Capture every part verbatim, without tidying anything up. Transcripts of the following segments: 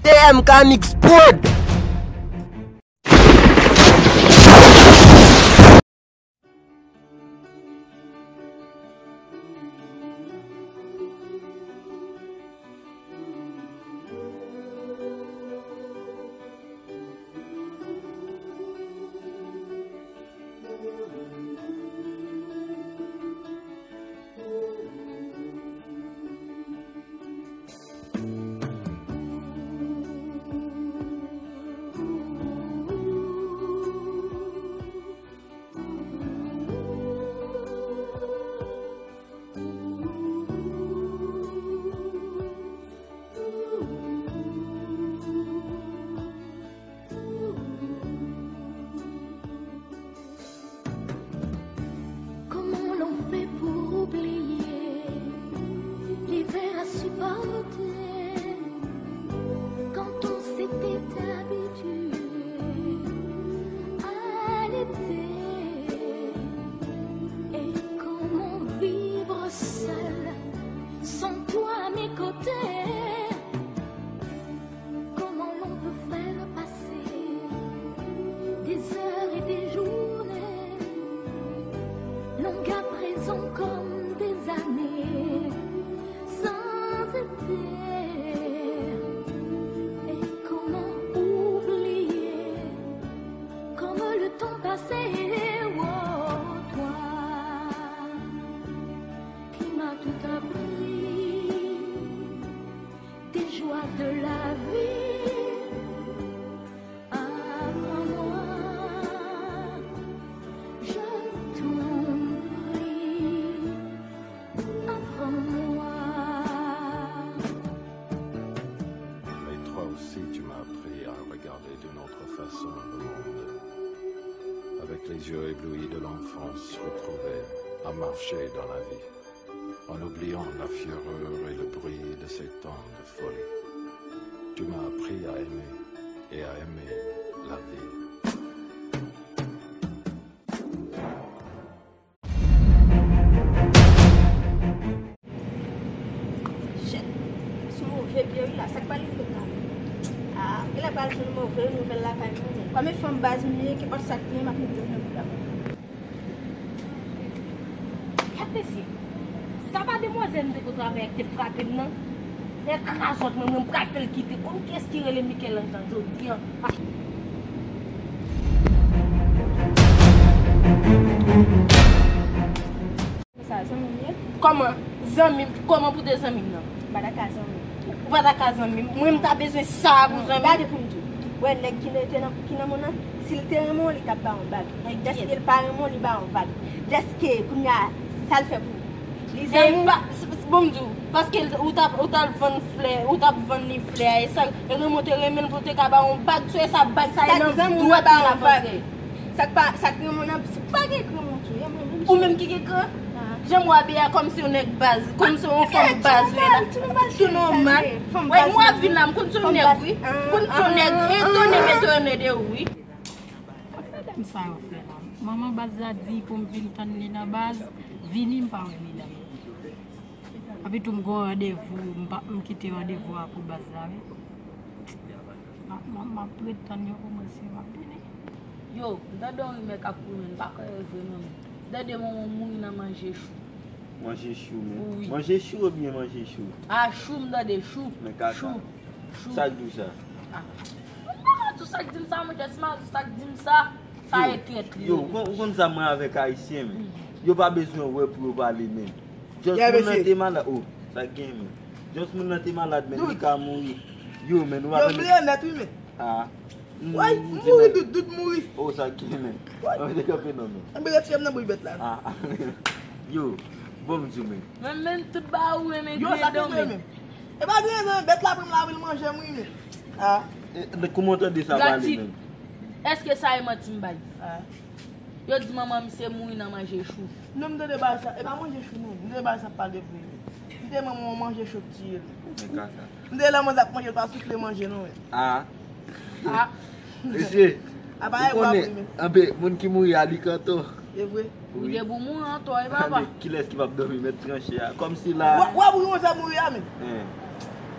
M K Mix Prod. Comment l'on fait pour oublier l'hiver à supporter quand on s'était habitué à l'été? Et comment vivre seul sans toi à mes côtés? Comment l'on peut faire passer des heures et des journées, longues à présent comme des années, sans été? Et comment oublier comme le temps passé, oh, toi qui m'as tout appris, des joies de la vie. Apprends-moi, je t'en prie, apprends-moi. Mais toi aussi, tu m'as appris à regarder d'une autre façon le monde. Avec les yeux éblouis de l'enfance retrouvée, à marcher dans la vie, en oubliant la fureur et le bruit de ces temps de folie. Tu m'as appris à aimer et à aimer la vie. Shit. Sou move pye wi la, sa k pral rive la? Ah, genlè pral jwenn move nouvèl lakay mwen. Kòm e fanm baz m ye, kenpòt sa k gen, m ap met dlo nan bouda mwen. Gad mesye, sa pa demwazèl m te konn travay ak te frape m nan? Nèg krazòt mwen, mwen m pral fè l kite. Konn kiyès ki rele Michel-Ange la jodi a? Sa zanmi m ye? Kòman? Zanmi m? Kòman pou te zanmi m nan? M pa ta ka zanmi. Ou pa ta ka zanmi m? Mwen m ta bezwen sa pou zanmi m? Gade pou m di w. Wè nèg ki nan, te nan, ki nan mond nan, si l te renmen w, li t ap ba w yon bag. Dèske l pa renmen w, li ba w yon vag. Dèske, kounye a, sa l fè pou ou? Li zanmi w? Bon, m di w, paske l, ou t ap, ou t al vann flè, ou t ap vann li flè a, e sa, e renmen w te renmen l pou te ka ba w yon bag, sou e sa bag sa e nan dwèt li l ap antre. Sa k pa, sa k renmen w nan, pa gen kran mwen tou, e mwen menm. Ou menm ki gen kran? Jan m w abiye a kòmsi yon nèg baz, kòmsi yon fanm baz ou ye la. Tou nòmal. Wè, m w ap vin la, m konn se yon nèg wi. M konn se yon nèg etone m etone de ou wi. Sa yo fè la. Manman baz la di pou m vin tann li nan baz, vini m pa wè medam. Epi tou m gen yon randevou, m pa, m kite randevou a pou baz la wi. M ap, m ap, m ap ret tann yo kòmanse, m ap vini. Yo, m tande yon rimè k ap kouri, men m pa kwè e vre non, men. M tande manman w mouri nan manje chou. Manje chou, men. Wi. Manje chou oubyen manje chou? A, chou, m tande chou. Men kaka. Chou. Chou. Sa k di w sa? A. M pa ka di w sa k di m sa, monchè, si m a di w sa k di m sa, sa e trèt li ye. Yo, ou konn, ou konn sa mwen avèk Ayisyen, men. Yo pa bezwen wè pou yo pale, men. Just moun nan te malad. Oh, sa k gen, men. Just moun nan te malad, men li ka mouri. Yo, men, nou pa tande. Yo bliye nèt, wi, men. A. Way, m mouri, Dout, Dout mouri. Oh, sa k gen, men. Mwen te kanpe non, men. Ann retire m nan bouch bèt la. A. Yo, bon, m di w, men. Men, men, tout ba ou, men, men, yo, sa k gen, men. E pa gen, men, bèt la pran m la, vin manje m, wi, men. A. E, kouman w tande sa pale, men? Èske sa e manti m bay? A. Yo di manman misye mouri nan manje chou. Non, m tande bagay sa. E pa manje chou, non. M tande bagay sa pale vre. M tande manman w manje chou k tiye l. Men kaka. M tande lè manzè ap manje, l pa soufle manje, non, men. A. A. Mesye, ou konnen, anben, moun ki mouri a li kanto. E vre. Wi. Wi, depi w mouri an to, e papa. Anben, kilès ki p ap dòmi mèt tranche a? Kòmsi la. W ap, w ap ri konsa mouri a, men. Hen.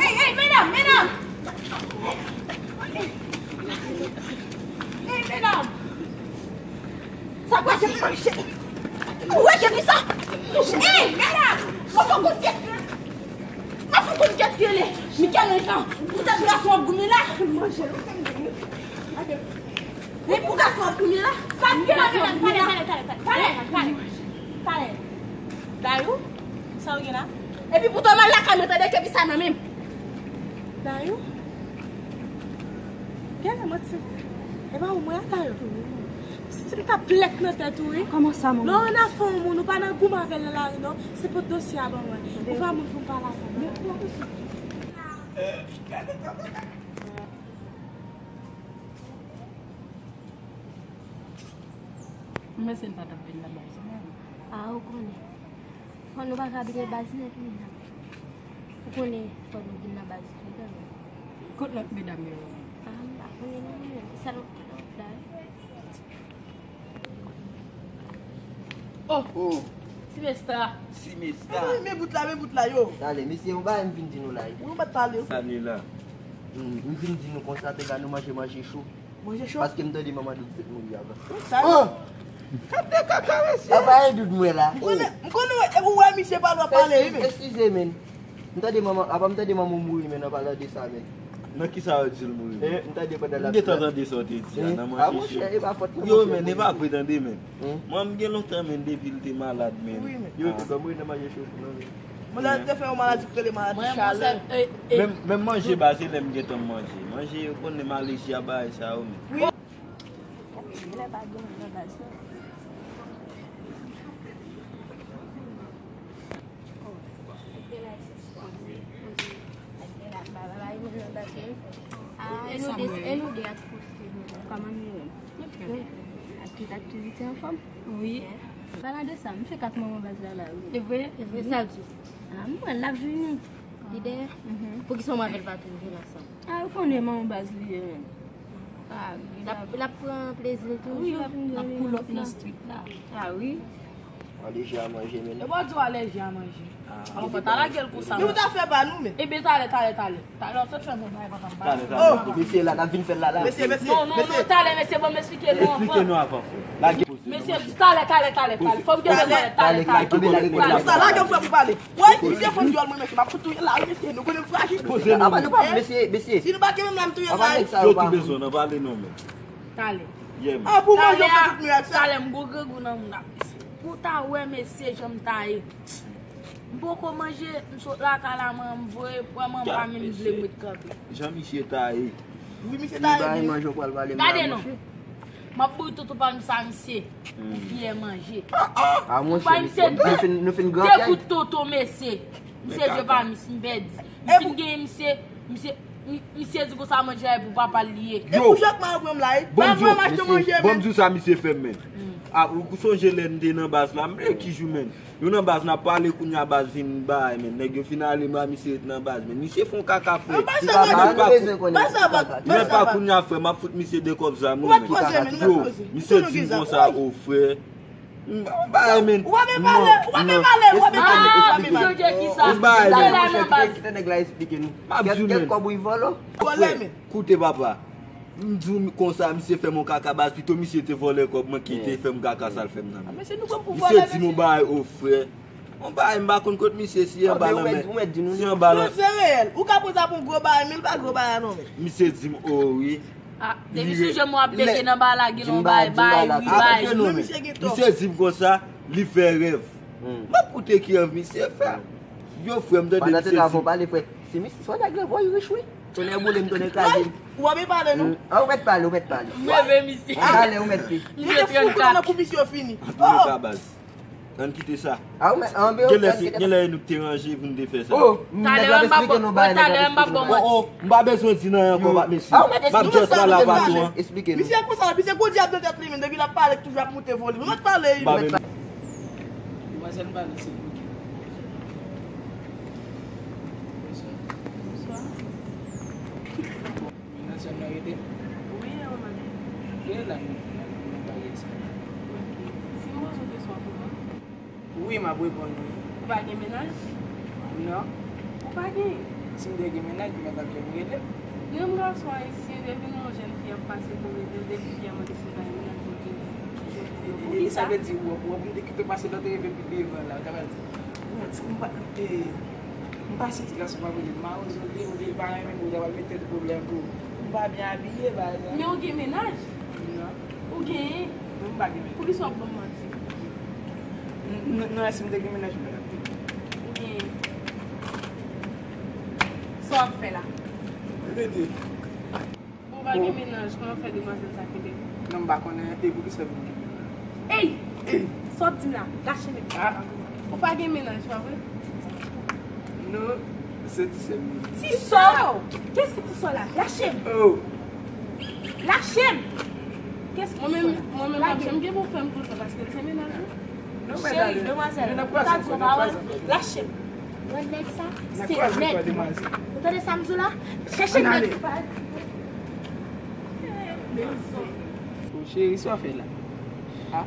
Ey, ey, medam, medam! Ey, medam! Sa pase, manje? Ou wè ke li sa? Ey, medam! Mwen fò konn kèk. Mwen fò konn kèk li ye. Mikel Anjan, poutèt gason ap goumen la. Manje. Wi, pou gason ap goumen la. Sa k gen la, medam? Talè, talè, talè, talè. Talè, talè, talè. Dayou, sa w gen la? Epi poutan m al lakay mwen tande ke visa nan men m. Dayou? Genlè manti vre. E pa ou mwen a Dayou. Si ti m t ap plèk nan tèt ou wi. Kòman sa, manman? Lè w nan afè yon moun, ou pa nan goumen avè l nan lari non. Se pot dosye a ban mwen. Ou pa moun pou m pale avè w. Mwen se m pa t ap vin nan baz mwen. A, ou konnen. Fò nou pa ka bliye baz nèt wi. Ou konnen fò nou vin nan baz tou kanmenm. Kot lòt medam yo? A, m pa konnen non mwen menm. Ki sa nou ki lòt la? Oh! Oh! Ti Mesta. Ti Mesta. Men bout la, men bout la, yo. Talè, mesye, yon bagay m vin di nou la. Wi, ou pa t pale. Sa nou la. Hmm, m vin di nou konsa, tèga nou manje manje cho. Manje cho. Paske m tande manman Doud fèk mouri avan. Sa yo. Oh! Kap de kaka, mesye. Apa e Doud mwen la? M konnen, m konnen, e, ou wè misye pa dwe pale wi, men. Eskize, men. M tande manman, apa m tande manman w mouri, men nan palan de sa, men. Nan kisa yo di l mouri? Eh, m tande pandan l ap. M gentan tande sa w te di a, nan manje cho. Ah, monchè, e pa fòt mwen, monchè. Yo, men, e pa vre, tande, men. Manman m gen lontan, men, depi l te malad, men. Wi, men. Yo te fè mouri nan manje cho, non, men. Mwen, la, te fè yon maladi ki rele maladi chalè. Menm, menm manje baz, se lè m gentan manje. Manje, ou konnen malezi a bagay sa yo, men. Wi. Genlè pa gen moun nan baz la. Oh, genlè se swa. Genlè pa, pa, pa gen moun nan baz la. Ah, e nou de, e nou de ak Faustino. Kòman nou ye? Ak tout aktivite anfòm? Wi. Palan de sa, m fèk ak manman baz la la, wi. E vre? E vre, sa l di? Ah, m wè l ap vini. Li dèyè? Poukisa w avè l pa toujou ansanm? Ah, ou konnen manman baz li ye, menm. Ah, l ap, l ap pran plezi l toujou. Wi, l ap vin jwenn li ansanm. L ap pull up nan street la. Ah, wi. Alèji a manje, men. E bò di w alèji a manje. Ah. Alò, fò ta lage l konsa. Men ou ta fè ba nou, men. Ebyen, talè, talè, talè. Talè, w ap sot fè bon bagay, papa m ba nou. Talè, talè. Oh, mesye la, n ap vin fè l la, la. Mesye, mesye, non, non, mesye. Non, talè, mesye, bon, m esplike nou anvan. Esplike nou avan, frè. Lage. Mesye, talè, talè, talè, talè. Fò m gen talè, talè, talè. Talè, talè, talè. Sa lage m fè pou pale. Wè, misye fann dyòl mwen, mesye, m ap fout touye l la, wi, mesye, nou konnen m frajil. Poze nou. Apa nou pa, mesye, mesye. Si nou pa kenbe m la, m touye l la, wi. Yo tou bezwen nan pale non, men. Talè. Yeah, man. Ah, pou manje, w fè tout mirak sa. Talè, m gon grangou nan moun ap. Pou w ta wè, mesye, jan m ta ye. M poko manje, m sot lakay la, man, m voye, wè manman pa menm vle m ret kanpe. Jan misye ta ye. Wi, misye ta ye, wi. Manje, w pral pale m la, monchè. M ap bout toto pa m sa, misye. Pou kiyè manje. Ah, monchè, nou fin, nou fin gran. De kout toto, mesye. Misye je pa m, m pèdi. M fin genyen, misye, misye, m-, misye di konsa manje a e pou papa l li ye. E pou Jakma an pran m la, e. Bon, m achte manje, men. Bon, di w sa misye fè m, men. Ah, ou sonje lè n te nan baz la, m bliye ki jou, men. Nou nan baz, n ap pale kounye a, baz vin bay, men. Nèg yo fin ale, m a misye ret nan baz, men. Misye fè yon kaka, frè. Li menm pa kounye a, frè, m ap fout misye de kòb zam, wi, men. Yo, misye di m konsa, o, frè. M pa bay, men. Ou pa vle pale, ou pa vle pale, ou pa vle pale. Ah, misye, kisa? M bay, men. Kite nèg la esplike nou. M ap di w, men. Kèk kòb ou vòlò. Vòlè, men. Koute, papa. M di w konsa, misye fè m yon kaka baz, pito misye te vòlè kòb mwen ki te fè m kaka sa l fè m nan, men. Misye di m yon bagay, o, frè. Yon bagay, m pa konn kot misye, si anba lanmè, si anba lanmè. Non, se reyèl. Ou ka panse ap yon gwo bagay, men l pa gwo bagay non, men. Misye di m, o, wi. Ah, depi sou je m w ap beke nan bagay la, gen yon bagay, bay, wi, bay. Misye di m konsa, li fè rèv. M ap koute ki rèv misye fè. Yo, frè, m tande misye di. Se misye, se yon nèg la, voye rich, wi. Tonnè boule m, tonnè kraze m. Ou pa byen pale, non? Hmm. Ah, ou mèt pale, ou mèt pale. M reve misye. Talè, ou mèt pi. Misye trannkat. Kou misye fini. Antouka, baz. Ann kite sa. Ah, ou mèt, ah, genlè se, genlè e nou k te ranje pou n te fè sa. Oh, talè m ap ba w, talè m ap ba w manti. Oh, oh, m pa bezwen di nan ankò, mesye. M ap just pale avè nou an. Misye konsa, misye gwo dyab nan tèt li menm, depi l ap pale, toujou ap moute volim. Ou mèt pale, wi. Demwazèl, m pale, se pou ki? Bonswa. Mennaj an nan rete? Wi, e ou menm? Rete la, nou, nou, nou pa rete. Ok. Si m poze w kesyon, kòman? Wi, m ap reponn ou. Ou pa gen mennaj? Non. Ou pa gen? Si m te gen mennaj, m pa t ap janm rele w. Menm gason ayisyen, depi nou yon jèn fi ap pase pou rele l, depi fi a mande si l pa gen mennaj, ou di, ou di, ou di, poukisa? Sa vle di, w ap, w ap, m te kite w pase lòt reve pi devan la, ou ta pral di, bon, ti, m pa, e, m pa si ti gason pa vle m mawozo vre, ou di l pa renmen m, ou ta pral mete l pwoblèm pou ou. M pa byen abiye, baz. Men ou gen mennaj? Non. Ou genyen? Non, m pa gen mennaj. Poukisa w ap ban m manti? N-, n-, non, si m te gen mennaj, m pa t ap di. Ou genyen. Sa w ap fè la? Rete. Ou pa gen mennaj, kòman fè demwazèl sa kenbe w? Non, m pa konnen, e poukisa pou m kenbe l la? Ey! Ey! Sa w ap di m la? Lache m. Ah. Ou pa gen mennaj, pa vre? Non, se ti sè m li. Ti sè w? Kiyès ki ti sè w la? Lache m. Oh. Lache m. Kiyès ki ti sè w la? Mwen menm, mwen menm, m ap janm gen pou fè m konsa paske l se mennaj ou. Cheri, demwazèl, ou ta di yon pawòl, lache m. Mwen nèg sa, se nèg mwen. Ou tande sa m di w la? Chèche nèg. Oh, cheri, sa w fè la? Ah.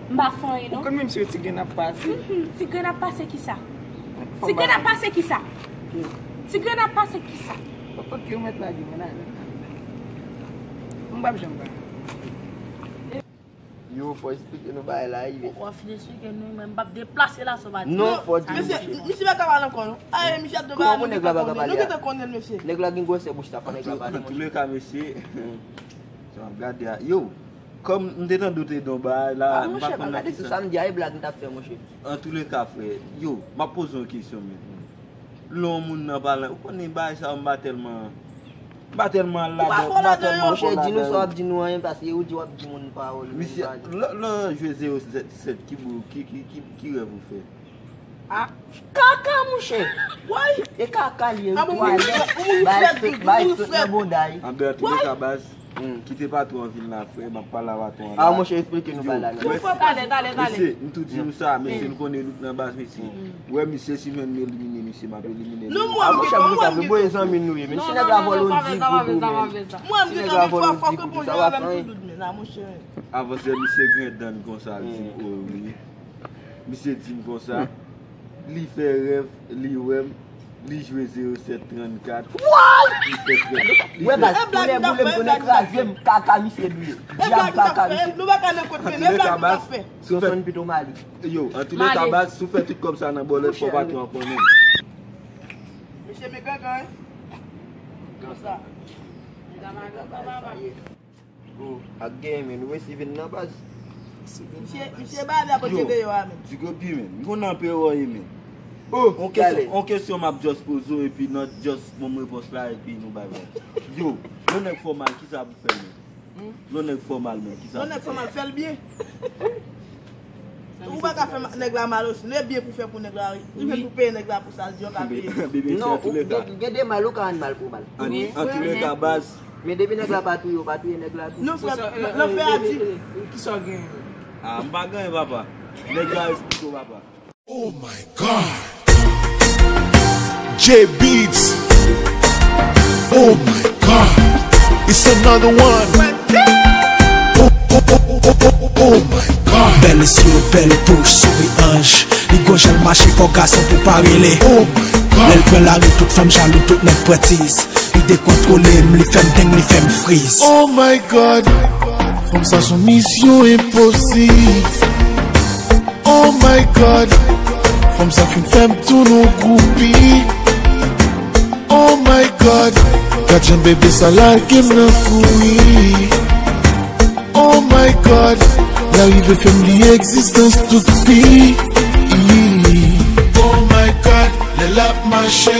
M pa fè anyen, non. Ou konn menm si ti grenn ap pase? Mhm, ti grenn ap pase kisa? Ti grenn ap pase kisa? Ti grenn ap pase kisa? Ok, ou mèt lage mwen la. M p ap janm pale. Yo, fò esplike nou bagay la, wi. W ap fin esplike nou, men m p ap deplase la san w pa di. Non, fò di. Mesye, misye pa ka pale ankò, non. Ay, misye ap devan nou, nou gentan konnen, nou gentan konnen l, mesye. Nèg la gen gwosè bouch la, fò nèg la pale. Antouleka, mesye, sa m ap gade a. Yo, kòm m te tande w te don bagay la, m pa konn nan kisa. Sa m di a, e blag m t ap fè, monchè. Antouleka, frè, yo, m ap poze yon kesyon, men. Lè yon moun nan pale, ou konnen bagay sa yo, m pa tèlman, m pa tèlman ladan, m pa tèlman fò ladan. Monchè, di nou sa w ap di nou anyen, paske ou di w ap di moun pawòl, men misye, lè, lè w jwe zewo sèt sèt, ki bou-, ki, ki, ki, ki rèv ou fè? Ah, kaka, monchè! Woy! E kaka li ye, twalèt, bay fèk, bay fèk nan bonday. Anben, antouleka, baz. Hmm. Kite patwon an vin la, frè, m ap pale a patwon an la. Ah, monchè, esplike nou bagay la, non. Mesye, talè, talè, talè. Mesye, m tou di nou sa, mesye, nou konnen nou t nan baz, mesye. Ou wè, misye, si mwen m elimine misye, m ap elimine nou. Ah, monchè, nou sa pou boye zanmi nou ye, men si nèg la vòlè w di goudou, men. Si nèg la vòlè w di goudou, sa va fè anyen. Avanse misye grenn dan konsa, l di m, oh, wi. Misye di m konsa, li fè rèv, li wè m, li jwe zewo sèt trannkat. Li fè trèt. Wè, baz, tonnè boule m, tonnè kraze m, kaka misye bliye. Dyab kaka misye. Nou pa ka nan kot men, e blag nou t ap fè. Johnson pito Malik. Yo, antouleka, baz, si w fè tout kòb sa nan bòlèt, fò patwon an konnen. Mesye, men gangan, wi. Konsa. Ak genyen, men nou resi vin nan baz. Misye, misye ba avè kote deyò a, men. Digo pi, men. M konn anpe wè, men. Oh, on kesyon, on kesyon m ap just poze w, epi nan just ban m repons la, epi nou bay bay. Yo, yon nèg fè w mal, kisa pou fè, men? Yon nèg fè w mal, men, kisa pou fè? Yon nèg fè w mal, fè l byen. Ou pa ka fè ma-, nèg la mal osi. Lè byen pou fè pou nèg la, wi. Li menm pou peye nèg la pou sa l di, yo ka peye. Non, gen, gen de mal, ou ka rann mal pou mal. Antouleka, baz. Men depi nèg la pa touye w, pa touye nèg la tou. Non, frè, lè, lè fè a di. Kisa w genyen? Ah, m pa gen anyen, papa. Nèg la esplike w, papa. Oh my God. J Beatz. Oh my God. It's another one. Oh, oh, oh, oh, oh, oh, oh my God. Bèl zye, bèl bouch, souri anj. Li gon jan l mache, fò gason pou pa rele. Oh my God. Lè l pran lari, tout fanm jalou, tout nèg pran tiz. Li dekontwole m, li fè m deng, li fè m friz. Oh my God. Fanm sa se yon misyon enposib. Oh my God. Fanm sa fin fè m tounen yon groupi. Oh my God. Gad jan bebe sa lage m nan kouri. Oh my God. L arive fè m bliye egzistans tout fi. Oh my God. Lè l ap mache.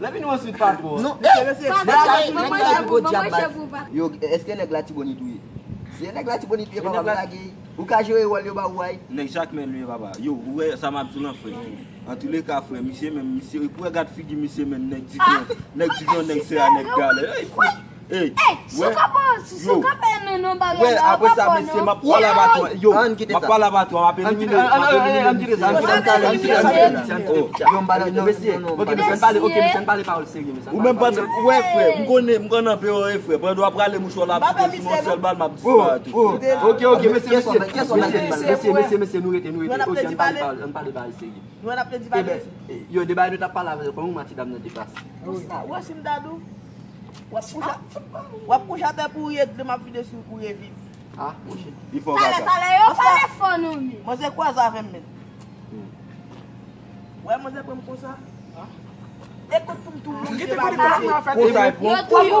Lè vini answit patwon. Non, mesye, mesye, nèg la, nèg la pi gwo dyab baz. Yo, èske nèg Latibonit ou ye? Se nèg Latibonit ou ye, papa, m lage. Ou ka jere wòl yo ba ou a? Nèg Jakmèl ou ye, papa. Yo, ou wè sa m ap di w lan, frè. Antouleka, frè, misye menm, misye, ou wè gad figi misye menm, nèg Divyon, nèg Divyon, nèg Sera, nèg Galè. Ey, frè. Ey, wè, yo, wè, apre sa, mesye, m ap pale avè w. Yo, m ap pale avè w, m ap elimine, m ap elimine. Yo, m pa nan, non, mesye, ok, mesye, ann pale, ok, mesye, ann pale pawòl serye, mesye. Ou menm pandan, ou wè, frè, m konnen, m konnen anpe, wè, frè. Pandan w ap rale mouchwa la, ap site sou yon sèl bal, m ap disparèt, frè. Ok, ok, mesye, mesye, mesye, mesye, mesye, nou rete, nou rete, ok, ann pale pawòl, ann pale pawòl serye. Nou wè n ap te di bagay. Yo, de bagay nou t ap pale avè l, kòman ti dam nan te pase? Ou wè si m ta di w, w ap kouche, w ap kouche atè pou w rete, m ap vide sou ou pou w reviv. Ah, monchè. Li fò kaka. Talè, talè, yo pale fò non, men. Manzè kwaze avè m, men. Wè, manzè pran m konsa. E kot pou m tou moun ki te pale konsa, e pran. Yo tou yo. Yo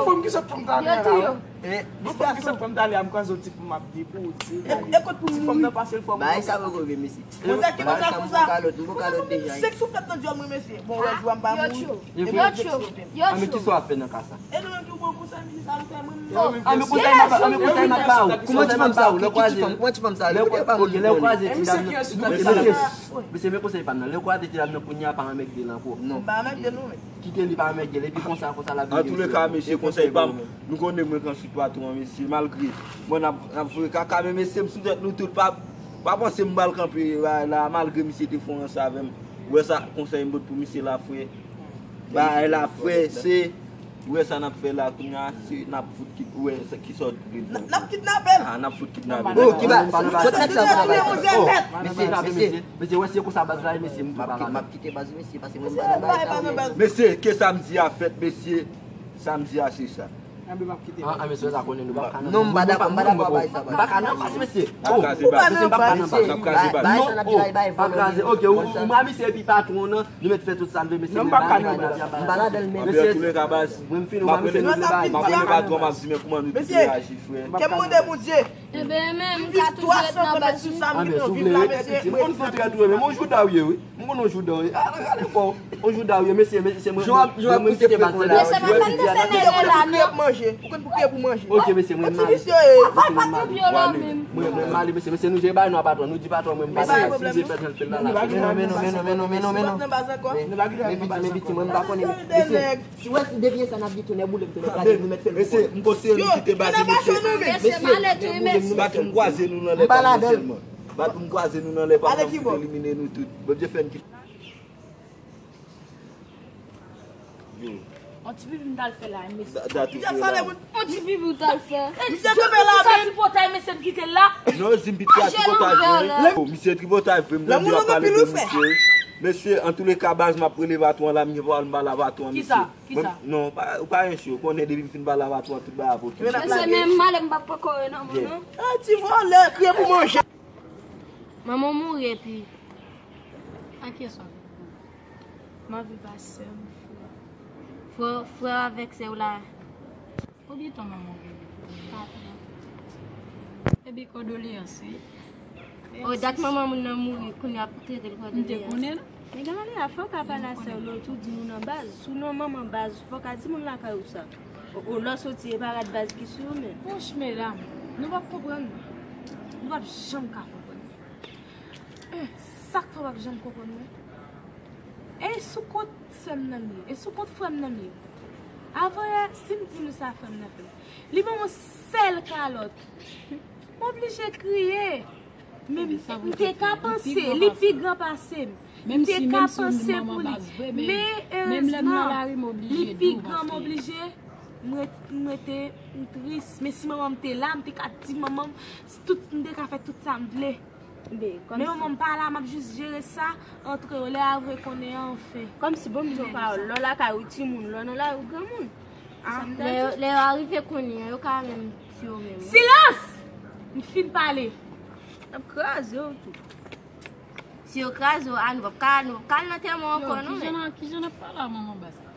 tou yo. Bon, fòm ki sot fòm talè a, m kwaze w ti fòm ap depoze. E, e kot pou ti fòm nan pase l fò. Bay sa poko vre, mesye. Konsa ki konsa, konsa. M pran kalòt, m pran kalòt deja. Senk souflèt nan dyòl mwen, mesye. Bon, wè, jwa m pa mouri. Yo cho, yo cho. Ann, men kisa w ap fè nan ka sa? E nou menm ki pran konsa, mesye, sa m fè mwen menm. Ann, men konsèy m ap, ann, men konsèy m ap ba w. Kòman ti fanm sa ou, lè w kwaze, kòman ti fanm sa, lè w kwaze ti dam nan, mesye, mesye, men konsèy pa m nan. Lè w kwaze ti dam nan kounye a, pa anmègde l ankò. Non. M pa anmègde l non, men. Kite li pa anmègde l, epi konsa, konsa l ap vini. Antouleka, mesye, konsèy pa m, nou konnen mwen k answit patwon an, mesye, malgre mwen n ap, n ap voye kaka, men mesye, m sou tèt nou tout, pa, pa panse m pral kanpe la, la, malgre misye te fè yon ranse avè m. Ou wè sa, konsèy m pot pou misye la, frè. Bagay la, frè, se, ou wè sa n ap fè la, kounye a, se n ap fout kit, ou wè sa, kisa w vle fè. N ap kidnape l. Ah, n ap fout kidnape l. Oh, ki ba, kot nèg sa pral bay sa? Oh, mesye, mesye, mesye, wè se konsa baz la ye, mesye, m tou pa la. M ap kite baz, mesye, pase mwen m pa nan bagay sa. Mesye, ke samdi a fèt, mesye, samdi a se sa. Ah, ah, mesye, sa konnen nou pa ka nan. Non, m pa dakò, m pa dakò a bagay sa. M pa ka nan baz, mesye. N ap kraze baz. Mesye, m pa ka nan baz. N ap kraze baz. Bagay sa n ap di la, e bagay vòlò. Pa kraze, ok, ou, ou mwa misye epi patwon nan, nou mèt fè tout sa n vle, mesye. Non, m pa ka nan baz. M pa ladan l, men. Anben, antouleka, baz, mwen m fini, ou mwa misye, nou vle bagay. M ap rele patwon, m ap di men kòman nou te reyaji, frè. Kè m mande Bondye. Ebyen, men, m ka toujou ret nan baz, wi. Ah, men si w vle ret, piti, m konn fè trè tou, men yon jouda w ye, wi. M konn yon jouda w ye. Ah, ale kò. Yon jouda w ye, mesye, mesye, mwen, mwen, mwen kite baz la. Mesye, pa fè m te fè nèg la, non. Ou konn pou kriye pou manje. Ok, mesye, mwen m ale. Mesye, mwen m ale. Mwen, mwen m ale, mesye, mesye, nou jere bagay nou a patwon. Nou di patwon, mwen m pa si se fè jan l fè l la, la. Men non, men non, men non, men non, men non, men non. Men piti, men piti, mwen m pa konnen, mesye. Si w wè si depi sa n ap di tou nèboule m tou nèboule nou mèt fè l. Mesye, m konseye nou kite baz, mesye. Mesye, mesye, m ale tou, mesye. Bat pou m kwaze nou nan lè pa mwen sèlman. Bat pou m kwaze nou nan lè pa mwen, m fout elimine nou tout. Bondye fè n kite. Yo. On ti pipi m t al fè la, mesye. On ti pipi ou t al fè. Misye tonbe la, men. Tripotay, mesye, m kite l la. Non, yo di m piti a tripotay vre. Oh, misye tripotay vre, m tande yo ap pale de misye. Mesye, antouleka, baz, m ap rele patwon an la, m gen pawòl m pale a patwon an, mesye. Kisa? Kisa? Non, pa, ou pa gen cho, ou konnen depi m fin pale a patwon an, tout bagay ap ok. Mesye, men m ale, m p ap poko rele non, non. Ah, ti vòlè, kriye pou manje. Manman w mouri epi. A kiyès w ap viv? M ap viv a sè m, frè. Frè, frè avèk sè w la. Konbyen tan manman w gen? Kat an. Ebyen, kondoleyans, wi. Oh, dat manman moun nan mouri, kounye a ap trete l kondoleyans. M te konnen l. Men gade la, fò w ka pale a sè w lòt ou di nou nan baz. Sou non manman baz, fò w ka di moun lakay ou sa. O, o, lè w soti, e pa rad baz ki sou ou menm. Wouch, medam, nou p ap konprann. Nou p ap janm ka konprann. Eh, sa k fè w p ap janm konprann mwen? E sou kont sè m nan l ye, e sou kont frè m nan l ye. Avan yè, si m di nou sa frè m nan fè m, li ban m yon sèl kalòt. M oblije kriye. Men m te ka panse, li pi gran pase m. M te ka panse pou li. Men erezman, li pi gran, m oblije, m ret-, m rete, m tris. Men si manman m te la, m te ka di manman m tout, m te ka fè tout sa m vle. Men manman m pa la, m ap jis jere sa antre yo, lè a vre konnen an, anfen. Kòmsi, bon, m di yon pawòl, lè w lakay ou timoun, lè w nan lari ou granmoun. Ah, lè yo, lè yo arive konnen an, yo ka menm tiye w menm. Silans! M fin pale. M ap kraze w tou. Si yo kraze w, a, nou p ap ka, nou p ap ka al nan antèman ankò, non, men. Kijan, kijan n ap pale a manman baz la?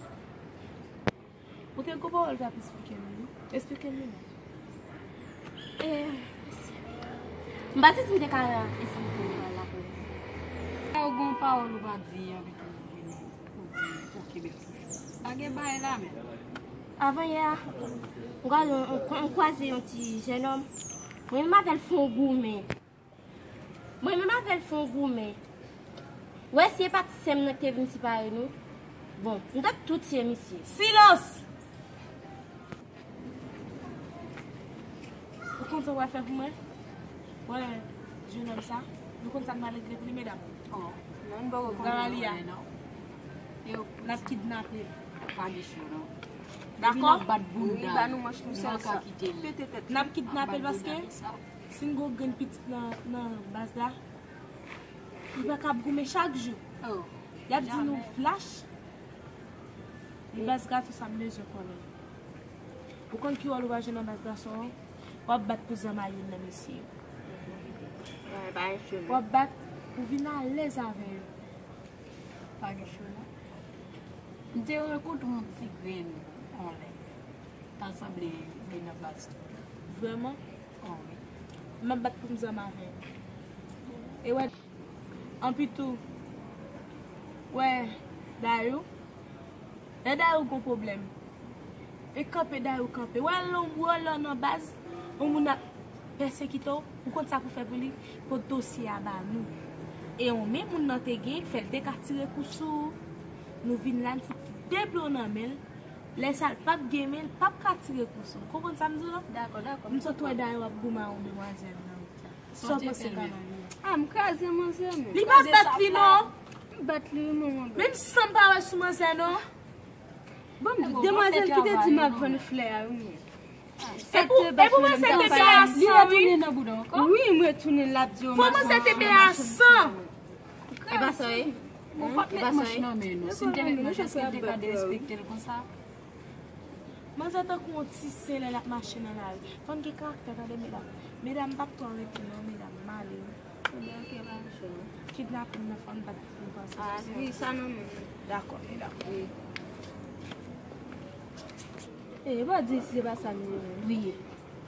Ou te gon pawòl w t ap esplike m, wi. Esplike m li non. Eh, mesye. M pa santi m te ka esplike m pawòl la pou ou. Ou gon pawòl ou pa di an pito ou vini, ou vini, ok, bèl. Pa gen bagay la menm. Avan yè a, m gade yon, yon, yon kwaze yon ti jennonm. Mwen menm avè l fè yon goumen. Mwen menm avè l fè yon goumen. Wè si e pa ti sè m nan ki te vin separe nou. Bon, m t ap tou tiye misye. Silans! Ou konn sa w pral fè pou mwen? Wè, jennonm sa, nou konn sa n pral regle pou li, medam? Oh, non, m poko konn. Gawali a. N ap kidnape l. Pa gen cho, non. Dakò? N ap bat bounda. Wi, ba nou manch nou sèl sa. Pete tèt. N ap kidnape l paske si n gen yon grenn pitit nan, nan baz la, li pa ka ap goumen chak jou. Oh, y ap di nou flash. Li baz gason sa m bezwen konnen. Ou konn ki wòl ou va jwe nan baz gason an? W ap bat pou zanmayoun nan mesye yo. W ap bat pou vin alèz avè yo. Pa gen cho non. M te rankontre yon ti grenn anlè. Ta sanble li nan baz tou. Vrèman? Oh, wi. M ap bat pou m zanm avè l. E wè, anpi tou, wè, Dayou, lè Dayou gon pwoblèm, e kanpe Dayou kanpe. Wè, lè w nan baz, yon moun ap pèsekite w, ou konn sa pou fè pou li, pot dosye a ba nou. E yon men moun nan te gen, fè l te ka tire kou sou ou. Nou vin la, n fout de plo nan men l. Lè sa l p ap gen men, l p ap ka tire kou sou l. Konprann sa m di w la? Dakò, dakò. M sot wè Dayou ap goumen a yon demwazèl nan wout la. Sa w panse, Gawali? Ah, m kraze manzè, men. Li pa bat li non. M bat li, wi, manman. Menm san m pa wè sou manzè non. Bon, demwazèl ki te di m ap vann flè a, wi, men. E pou, e pou manzè te peye a san, wi. Wi, m retounen l ap di yo. Fò manzè te peye a san. E pa sa, wi. Bon, pa t met manch nan men nou. Si n te met manch, èske n te ka derespekte l konsa? Manzè tankou yon ti sen lè l ap mache nan lari. Fò n gen karaktè, tande, medam. Medam, m p ap twò rete non, medam, m ale wi. Ebyen, oke, pa gen cho. Kidnapin nan, fò n bat pou n panse sou sa. Ah, wi, sa nan men nou. Dakò, medam. Wi. E, e pa di si se pa sa m ye menm. Wi.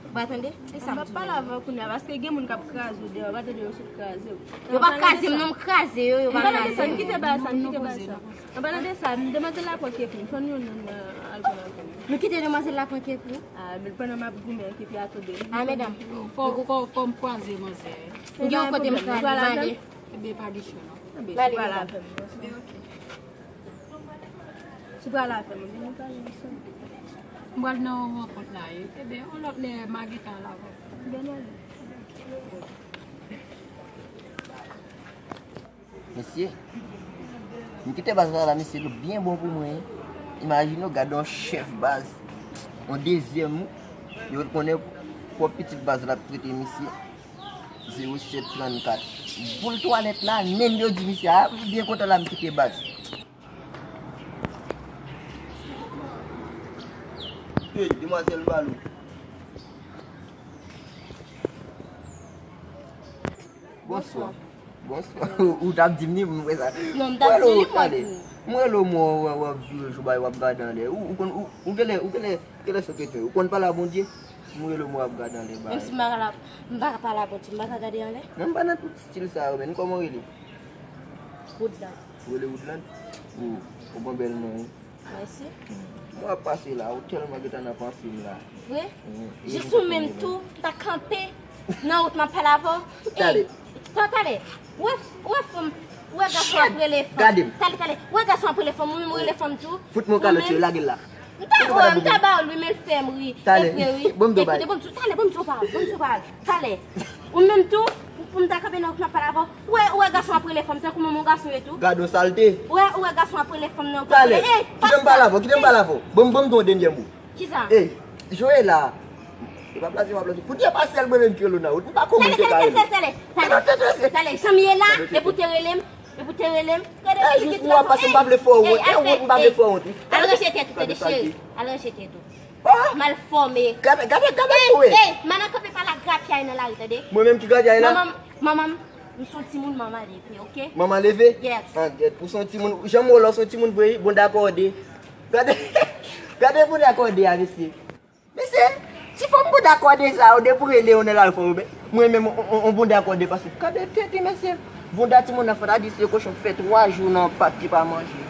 Ou pa tande? E sa m ap pale avè w kounye a, paske gen moun k ap kraze w deyò, ou pa tande yo sot kraze w. Yo p ap kraze m non, m kraze yo, yo pa kraze m. Kite bagay sa, kite bagay sa. An palan de sa, demwazèl la pran kepi m, fò n youn youn nan al pran avè m. Nou kite demwazèl la pran kepi? Ah, men pandan m ap goumen, kepi a tonbe. Ah, medam. Fò, fò, fò m kwaze manzè. M gen yon kote m pral, m ale. Ebyen, pa gen cho non. Ebyen, si w pral avè m, si w pral avè m, ebyen, nou pral ansanm. M pral nan yon rankont la, wi. Ebyen, yon lòt lè, m a gentan al avè w. Ebyen, n ale. Mesye, m kite baz la la, mesye, l byen bon pou mwen, wi. Imajine w, gade yon chèf baz, yon dezyèm, yo konnen pwòp pitit baz la ap trete misye. Zewo sèt trannkat. Boul twalèt la, menm yo di misye, a, m byen kontan la m kite baz. Hey, demwazèl Malou. Bonswa. Bonswa. Ou t ap di m li pou m wè sa. Non, m t ap di li, mwen di. M rele w, mwen wè w ap vire jou bay, w ap gade anlè. Ou, ou konn, ou, ou genlè, ou genlè, genlè sou kèk ou konn pale a Bondye? M rele w, mwen w ap gade anlè bay. Menm si m pa ka la, m pa ka pale a Bondye, m pa ka gade anlè? Non, m pa nan tout stil sa yo, men kòman w rele? Woodland. Ou rele Woodland? Ou, ou gen bèl non, wi. Mèsi. Mwen ap pase la, ou tèlman gentan nan panse m la. Vre? Jis ou menm tou, ta kanpe nan wout m ap pale avè w. Talè. Talè. Wè, wè fanm, wè gason ap rele fanm. Gade m. Talè, talè. Wè gason ap rele fanm, ou menm ou rele fanm tou. Fout mwen kalòt yo, lage l la. M ta ba w, m ta ba w, wi, men l fè m ri. Talè. Bon, m di w bagay. Ekoute, bon, talè, bon, m di w bagay, bon, m di w bagay. Talè. Ou menm tou, pou m ta kanpe nan wout m ap pale avè w. Ou wè, ou wè gason ap rele fanm, tankou manman gason ye tou. Gade yon salte. Ou wè, ou wè gason ap rele fanm nan. Talè, kite m pale avè w, kite m pale avè w. Bon, bon, m di w yon dènyè mo. Kisa? Ey, Joela. E pa blaze, pa blaze. Pou Dye pa sèl mwen menm ki rele w nan wout. M pa konn moun ki ka rele. Talè, talè, talè, talè. Talè, janm ye la, epi w te rele m, epi w te rele m. Gade, jis pou w ap pase, m pa vle fè w wont. E wont, m pa vle fè w wont. Al ranje tèt ou, tande cheri. Al ranje tèt ou. Malfòme. Gade, gade, gade pou wè. Ey, ey, m a nan kanpe pa la grapyay nan lari, tande. Mwen menm ki grapyay la? Manman m, manman m, m se yon timoun, manman leve, oke? Manman leve? Yes. An gèt, ou se yon timoun, jan m wè w la, ou se yon timoun vre, bonda kòde. Gade, gade bonda kòde a, mesye. Mesye, ti fanm bonda kòde sa yo, depi w rele yo nan lari fò yo, men mwen menm, on, on, on bonda kòde, paske gade tete, mesye. Bonda timoun nan fò ta di se kochon k fè twa jou nan pat ki pa manje.